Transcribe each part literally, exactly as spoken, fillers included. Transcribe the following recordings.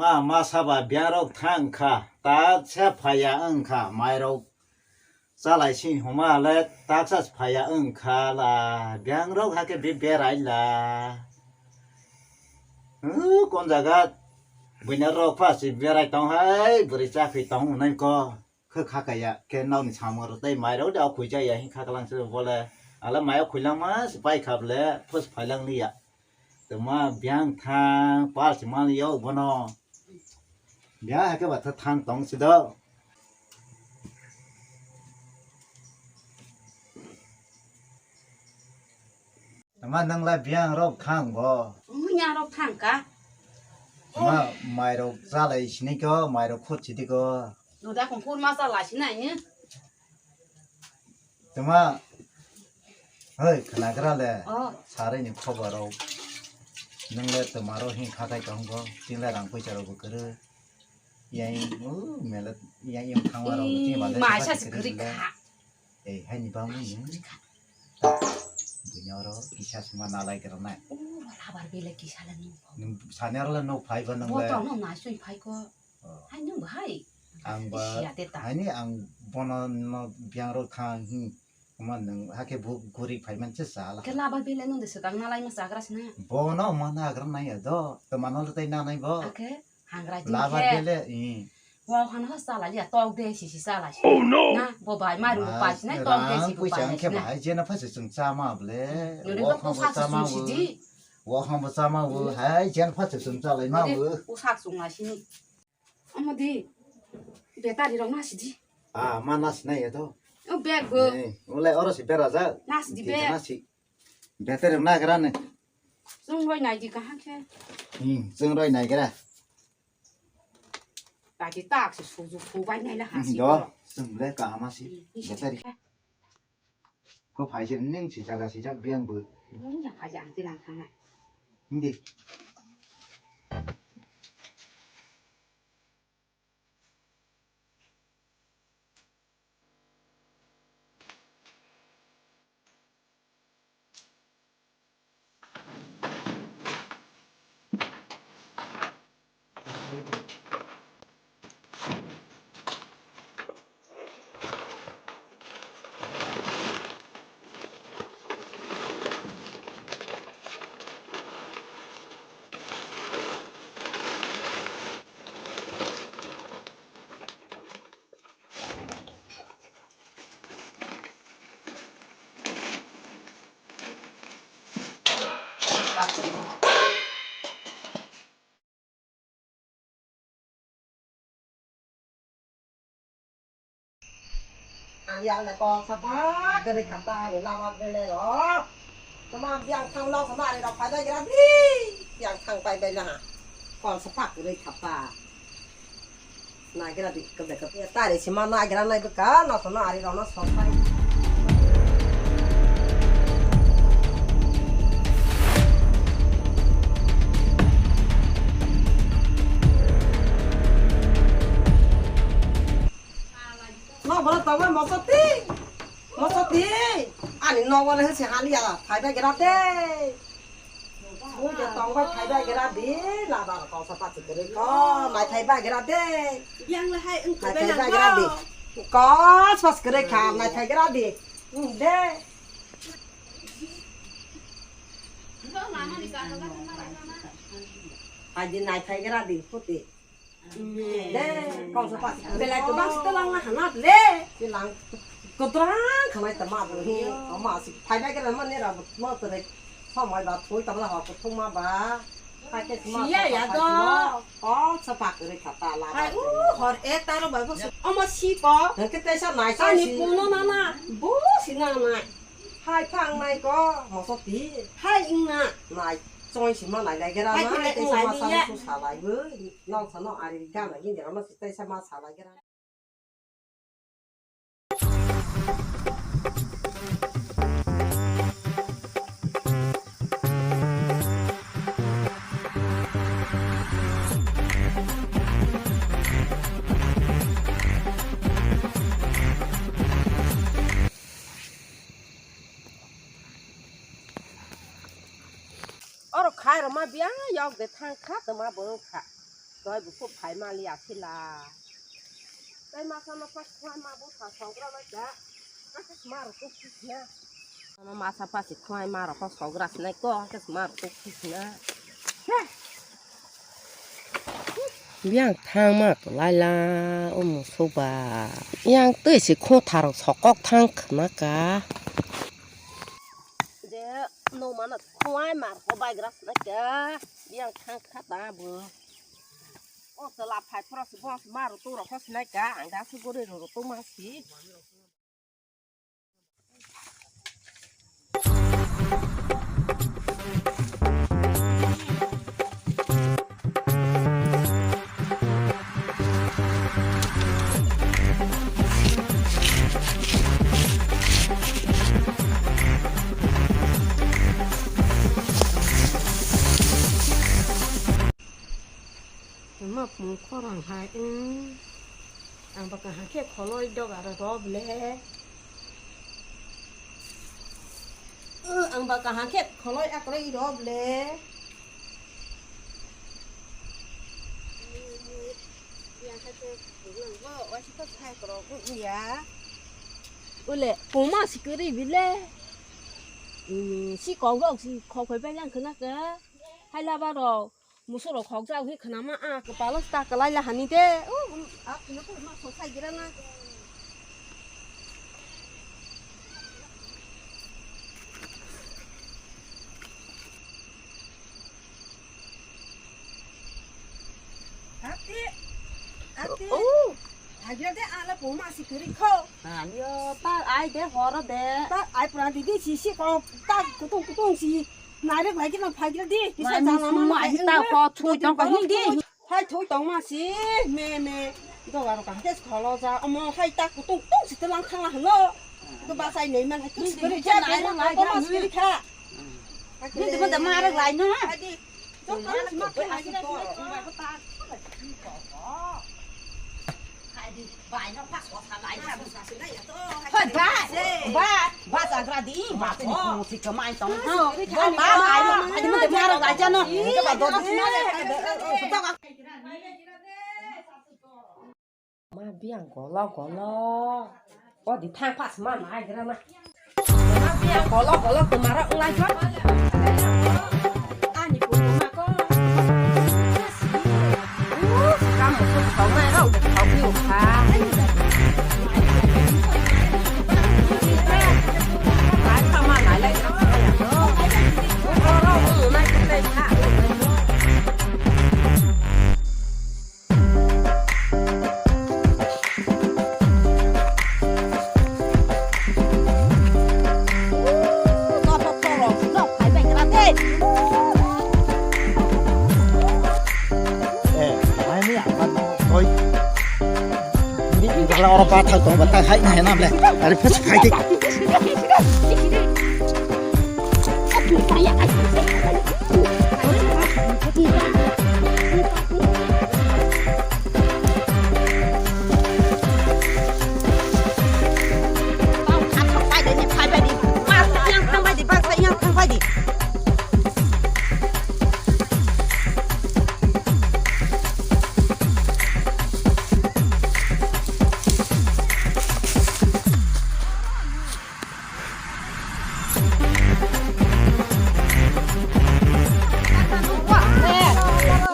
Ma, ma saba biyangrok thang kha, ta se phaiya wng kha, mairok chalai sing homa le taksa phaiya wng kha la, biyangrok hake be berai la. Huh, kon jaga buina rok pha si berai tong hai, bwrwi chakri tong nai ko. Khe kha kaya, khe nokni samung rok tei mairok de o khuijak ya, hing kha kalang se bole. Ala mayo khuilangma se pai kha bole, phus phailang liya. Tongma biyang thang, pal se man yo bono. Biyang hake ba tha thang tong se do. Tama nangla biyang rok thang bo. Munya rok thang ka. Tama mairok chalai sini ko, mairok khut sidi ko. Nuda kong khur masa la sini ni. Tama, hoi, khnagra le. Oh. Sarai ni khobor rok. Nangla tama rok hin khakai tong ko, tinla rang puisa rok bo kwrwi. Yang, uh, melet, yang, yang thangma rok, Ih, tin bale maisa sepat se kwrwi kwrwi le. Kha. Eh, hai ni bang ni. Buino oro kisa sima nalai kera nai. Uro labar bele kisa le nung. Nung sani aro le nuk phai ba nung le. Botol no nai sui phai ko. Oh. Hai nung bahai. Ang ba, Sia te ta. Hai ni ang bono no biang ro thang hi. Kuma nung hake bu guri phai man se sala. Ke labar bele nung de sekang nalai ma sagra sina. Bono ma nagra nai do. Te mano le tai nanai bo. Ake. Hangra jin Labar khe. Bele, i. Wao hano ha sala liya, tok de si si sala si. Oh, no! Na, bo bai, mairum bo pai si nai, tok de si bo pai si nai. Rang puisa ang khe bahai, jena phase chwng chama bole. Nuri Wao bo hang bo pusa chama su si bo. Di. Wao hang bo chama bo, hai, jena phase chwng chalai ma bo. Nuri pusa chwng la si ni. Omo di, betari rok na si di. Ah, ma na si nai ya to. O bag bo. Eh, ulai oro si bera ja. Na si di bag. Na si. Betari rok na gra ne. Chwng roi nai di kaham khe. Hmm, chwng roi nai gra. Kati tak se suju phu bai nai la ha si. Do, sung le kaham si. Ni si. Ko phai se ning si jaga si jak biang bu. Ni ya phai ang ti lang thang nai. Hindi. Ang yang le kok sapak gari kata ni lama bele ro. Tama biang thang no sama ari ro pai bai gra di. Biang thang pai bai na. Kok sapak gari kata. Nagira di kebe kebe tari sima nagira nai beka no sono ari rono sopai. No boro tongma mosoti mosoti ani no wale se haliya phaibai gira de. Mui de tong bai thai bai gra di, labar kok sa pachik kwrwi ko, mai thai bai gra de. Yang le hai wng mai thai bai gra di. Kos pas kwrwi kha, mai thai gra di. Wng de. Hai di nai thai gra di, puti. De, kok sa pas. Belai kwbang se twlang na hana le. Twlang kwbang khanai tama bo hi. Ama si phai bai khe mani ra mo tore. Somoi ba thui tama ho kuthuma ba. Phai khe tuma. Siya ya do. Kok sa pak re khata la. Hai u hor e taro ba bo. Ama si ko. Ke te sa nai sa. Ani si. Puno na na. Bo si na na. Hai phang nai ko. Moso ti. Hai ing na. Nai. Choi si ma nai lai gra na. Hai te nai ma sa ni ya. Su sa lai bo. Nong sano ari gana gini rama sita isa ma sala gira. Oro khai roma biyang yok de thang kha toma bo wng kha. Doi bukhuk phai mali aphila. Tei masa no pas khwai ma bwtha sogra ma kya. Asa ma rok kuk kuk ya. Ano masa pasi khwai ma rok sogra sinai ko, asa ma rok kuk kuk na. Biang thang ma to lai la, o musuk ba. Yang twi si khung tharok sokok thang khna ka. Je no mana khwai ma rok bai gra sinai ka. Biang thang kha ta bo. O chwla phai phoro se boss ma rw tu rw kho sinai ka, ang da se gori rw rw tu ma si. Tongma pung khorang hai, wng. Ang ba kaham khe kholoi doga rw rw ble. Wng, ang ba kaham khe kholoi akwlai rw ble. Yang khe tei pung nang bo, waisa khe hai kwrwng wng ya. Ule, pung ma si kwrwi bile. Hmm, si kok rok si khok phai bai yang khna ka. Hai laba rok. Musurok khokjak hi khnama, a kwpalo sta kwlai la hani de. O, um, a phino phai ma khosai gira na. Ati, ati. Oh. Agira de ala poma si kiri kho. Ayo, ta ai de horo de. Ta ai pra di di si si ko ta kutung kutung si. Nairok lai khe nang phai khe di, kisa mai jala mung ma mai ta kho thui tong kho hindi. Hai thui tong ma si, me, me. Doga rok kaham khe kholo ja, omo hai ta kutung kutung si tlang khang la hano. To ba sai nei man hai tu si kiri ja, nairok lai khe mas kiri kha. Ni tu ma da ma rok lai no. Hai di. Jok ma si ma khe lai khe. Hai di. Hoi, ba, ba, ba, jagra di, ba, tini kung si kemai tong. Ba, ba, ba, ba, ba, ba, ba, ba, ba, ba. Ma biang golo, golo. O di thang pas ma, ma, gira ma. Kolo kolo tumara ulai jo. Ani puma ko. Kamu tu kau mai rau de kau piu kha. Ai kama lai lai. Rau rau ulai kha. Oro bathai tong, bathai hai na, hai na, ble. Ari phas khai de.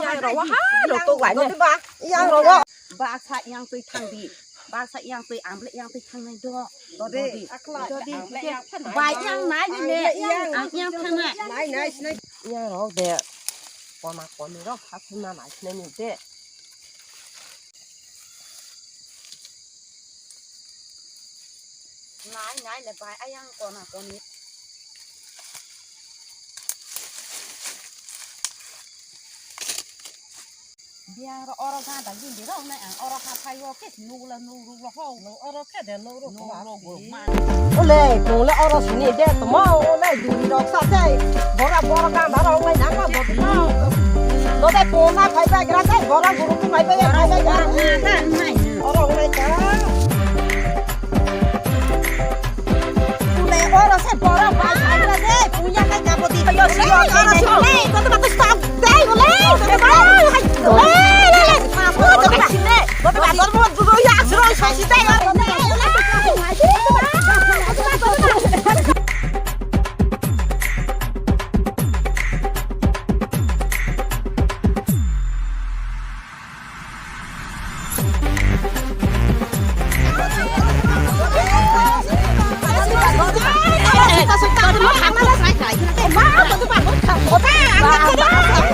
Yang rogo hai rok tok lai no. Yang rogo. Baksa yang twi thang di. Baksa yang twi, amble yang twi thang nai do. Dodi. Dodi. Bai yang nai di le. Ang yang thang nai. Nai nai sinai. Yang rok de. Kona koni rok kha thang na nai sinai ni de. Nai, nai le bai, ayang kona koni. Biang ro oro gada gindi rok nai ang oro ha phai o kis nugla nugruk lo ho. Nung oro khe de nugruk ma. Ole, kung le oro sini de tamo, ole duri rok sa de. Bora bora gada rok nai nang ma botno. Lo de kung ma phai ba gra de, bora guru kung phai ba ya phai ba ya. Oro nai ka. Pule oro se borok bai bai bai de, puya kai ka bodi. Ayo, si oro si le, ko to to stop dai, ole. Ole, hai, ole. Wow, kau tu bagus. Kota, angkat saja.